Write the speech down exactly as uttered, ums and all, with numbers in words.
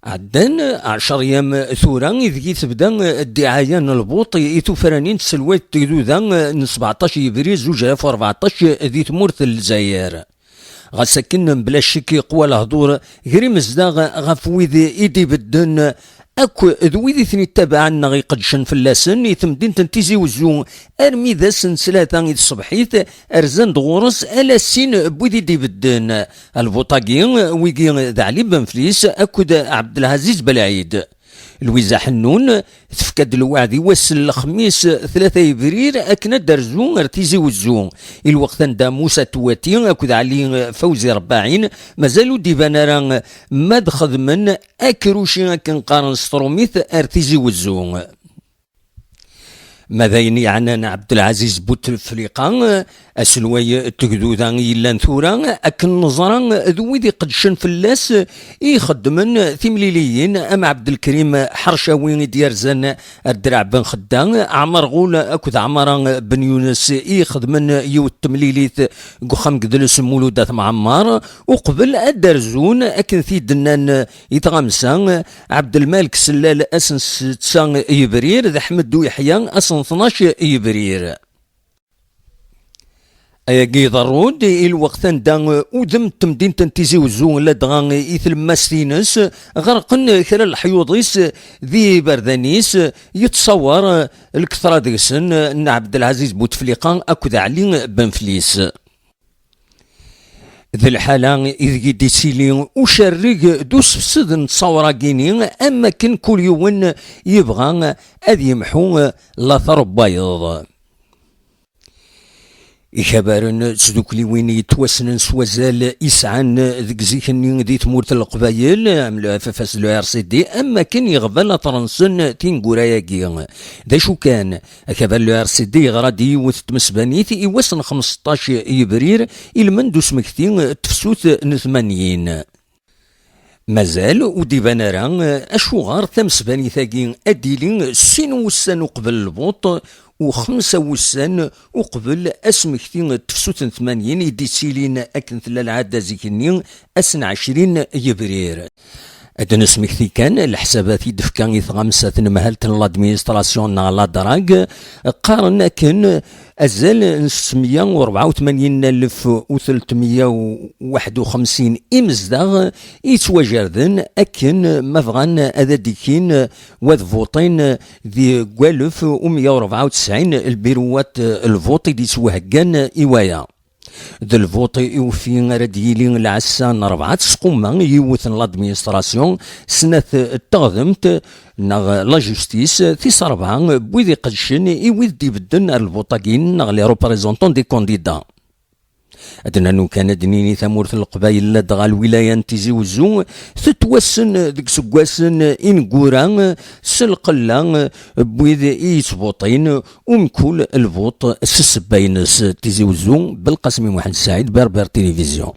Ɛeddan ɛecr yam tura ideg i tebda ddiɛaya n lbuṭ i tufranin n tselwayt n tegduda n sebɛeṭṭac yebrir zuǧ alaf u rbeɛṭac di tmurt n Lezzayer. Ɣas akken, mebla ccek, yeqwa lehdur gar imezdaɣ ɣef wid i d-ibedden akk d wid i ten-ittabaɛen neɣ iqeddcen fell-asen i temdint n Tizi Wezzu, armi d ass n ttlata i tṣebḥit rzan-d ɣur-s ala sin n wid i d-ibedden. Lbuṭ-agi, wigi d Ɛli Benflis akked Ɛebdelɛaziz Belɛid. Lwiza Ḥennun tefka-d lweɛd i wass n lexmis tlata yebrir akken ad d-terzu ar Tizi Wezzu, i lweqt anda Musa Tuwati akked Ɛli Fawzi Rebbaɛin mazal ur d-iban ara ma ad xedmen akruci akken qqaren s trumit ar Tizi Wezzu. Ma d ayen yeɛnan Ɛebdelɛaziz Butefliqa, aselway n tegduda i yellan tura, akken neẓra d wid iqeddcen fell-as i ixeddmen timliliyin, am Ɛebdelkrim Ḥercawi i d-yerzan ar Draɛ Ben Xedda, Ɛmer Ɣul akked Ɛmara Ben Yunes i ixedmen yiwet temlilit deg uxxam n yedles Mulud At Mɛemmer, uqbel ad d-rzun akken t-id-nnan i tɣamsa, Ɛebdelmalek Sellal ass n setta yebrir d Ḥmed Uyeḥya ass n tnac yebrir. Ayagi iḍerru-d i lweqt anda udem n temdint n Tizi Wezzu ladɣa i tlemmast-ines ɣerqen kra n leḥyuḍ-is d iberdan-is, yettṣawar lketṛa deg-sen n Ɛebdelɛaziz Butefliqa akked Ɛli Benflis. D lḥala ideg i d-ittili ucerreg d usefsed n ttṣawra-gini, am wakken kul yiwen yebɣa ad yemḥu later n wayeḍ. Ikabaren d tdukliwin yettwassnen s wazal i sɛan deg zik-nni di tmurt n Leqbayel, am le F F S, le R C D, am wakken yeɣba later-nsen tineggura-agi. D acu kan, akabar n le R C D yeɣra-d yiwet n tmesbanit i wass n xmesṭac yebrir, ilmend usmekti n tefsut n tmanyin. Mazal ur d-iban ara acuɣer tamesbanit-agi ad d-tili sin wussan uqbel lbuṭ u xemsa wussan uqbel asmekti n tefsut n tmanyin i d-ittilin akken tella lɛada zik-nni ass n ɛecrin yebrir. Ad d-nesmekti kan leḥsabat i d-tefka i tɣamsa tnemhalt n l'administration neɣ la DRAC, qqaren akken azal n settemya u rebɛa u tmanyin alef u tletmya u waḥed u xemsin imezdaɣ i yettwajerden akken ma bɣan ad ad-ikin wad vuṭin deg walef u mya u rebɛa u tesɛin lbiruwat n lvuṭ i d-yettwaheggan i waya. D lvuṭ i ufi ara d-yili lɛassa n rebɛa tesqumma, yiwet n l'administration, snat n teɣdemt neɣ la justice, tis rebɛa n wid iqeddcen i wid d-ibedden ar lvuṭ-agi neɣ les représentants des candidats. Ad nanu kan ad d-nini tamurt n Leqbayel ladɣa lwilaya n Tizi Wezzu tettwassen deg iseggasen ineggura s lqella n wid i yettvuṭin, umkul lvuṭ s ssebba-ines. Tizi Wezzu, Belqasem Muḥend Saɛid, Berber Télévision.